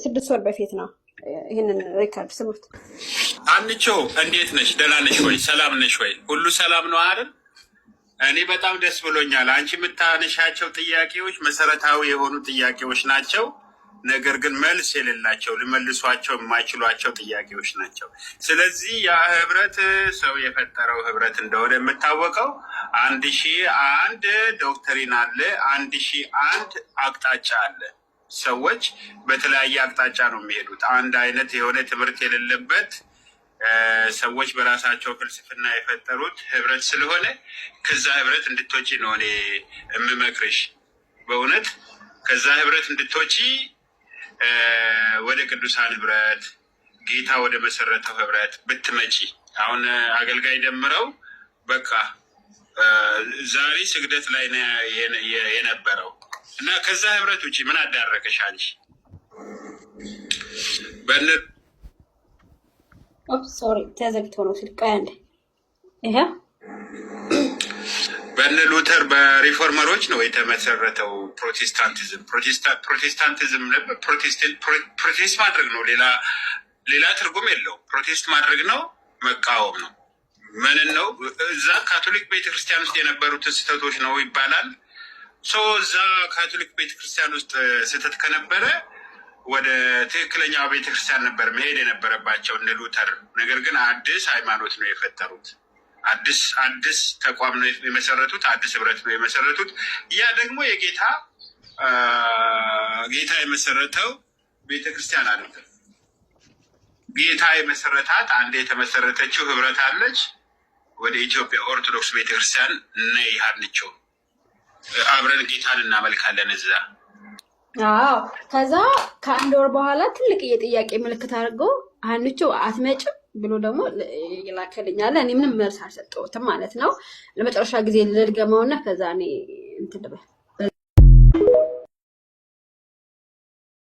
ከ6 ወር በፊት ነው። ይህንን record ስሙት። አንቾ፣ እንዴት ነሽ? ደህና ነሽ ወይ? ሰላም ነሽ ወይ? ሁሉ ሰላም ነው አይደል? እኔ በጣም ደስ ብሎኛል። አንቺ የምታነሻቸው ጥያቄዎች መሰረታዊ የሆኑ ጥያቄዎች ናቸው። ነገር ግን መልስ የሌላቸው፣ ሊመልሷቸው የማይችሏቸው ጥያቄዎች ናቸው። ስለዚህ ያ ህብረት ሰው የፈጠረው ህብረት እንደሆነ የምታወቀው 1001 doctrine አለ፣ 1001 አቅጣጫ አለ። ሰዎች በተለያየ አቅጣጫ ነው የሚሄዱት። አንድ አይነት የሆነ ትምህርት የሌለበት፣ ሰዎች በራሳቸው ፍልስፍና የፈጠሩት ህብረት ስለሆነ ከዛ ህብረት እንድትወጪ ነው እኔ የምመክርሽ። በእውነት ከዛ ህብረት እንድትወጪ፣ ወደ ቅዱሳን ህብረት፣ ጌታ ወደ መሰረተው ህብረት ብትመጪ። አሁን አገልጋይ ደምረው በቃ ዛሬ ስግደት ላይ ነው የነበረው እና ከዛ ህብረት ውጪ ምን አዳረገሽ አንቺ? በነ Sorry፣ ተዘግቶ ነው ስልክ። ቆይ አንዴ፣ ይሄ በነ ሉተር በ reformer ኦች ነው የተመሰረተው ፕሮቴስታንቲዝም። ፕሮቴስታንቲዝም ነበር። Protest ማድረግ ነው። ሌላ ሌላ ትርጉም የለውም። Protest ማድረግ ነው፣ መቃወም ነው። ምንን ነው? እዛ ካቶሊክ ቤተክርስቲያን ውስጥ የነበሩትን ስህተቶች ነው ይባላል። So እዛ ካቶሊክ ቤተክርስቲያን ውስጥ ስህተት ከነበረ ወደ ትክክለኛው ቤተክርስቲያን ነበር መሄድ የነበረባቸው እነ ሉተር። ነገር ግን አዲስ ሃይማኖት ነው የፈጠሩት። አዲስ ተቋም ነው የመሰረቱት። አዲስ ህብረት ነው የመሰረቱት። ያ ደግሞ የጌታ ጌታ የመሰረተው ቤተክርስቲያን አይደለም። ጌታ የመሰረታት አንድ የተመሰረተችው ህብረት አለች። ወደ ኢትዮጵያ ኦርቶዶክስ ቤተክርስቲያን ነይ ሀንቾ፣ አብረን ጌታን እናመልካለን እዛ። አዎ፣ ከዛ ከአንድ ወር በኋላ ትልቅ የጥያቄ ምልክት አድርጎ "ሀንቾ አትመጭም" ብሎ ደግሞ ይላከልኛል። እኔ ምንም መልስ አልሰጠሁትም ማለት ነው። ለመጨረሻ ጊዜ ልድገመውና ከዛ እኔ እንትን ልበል።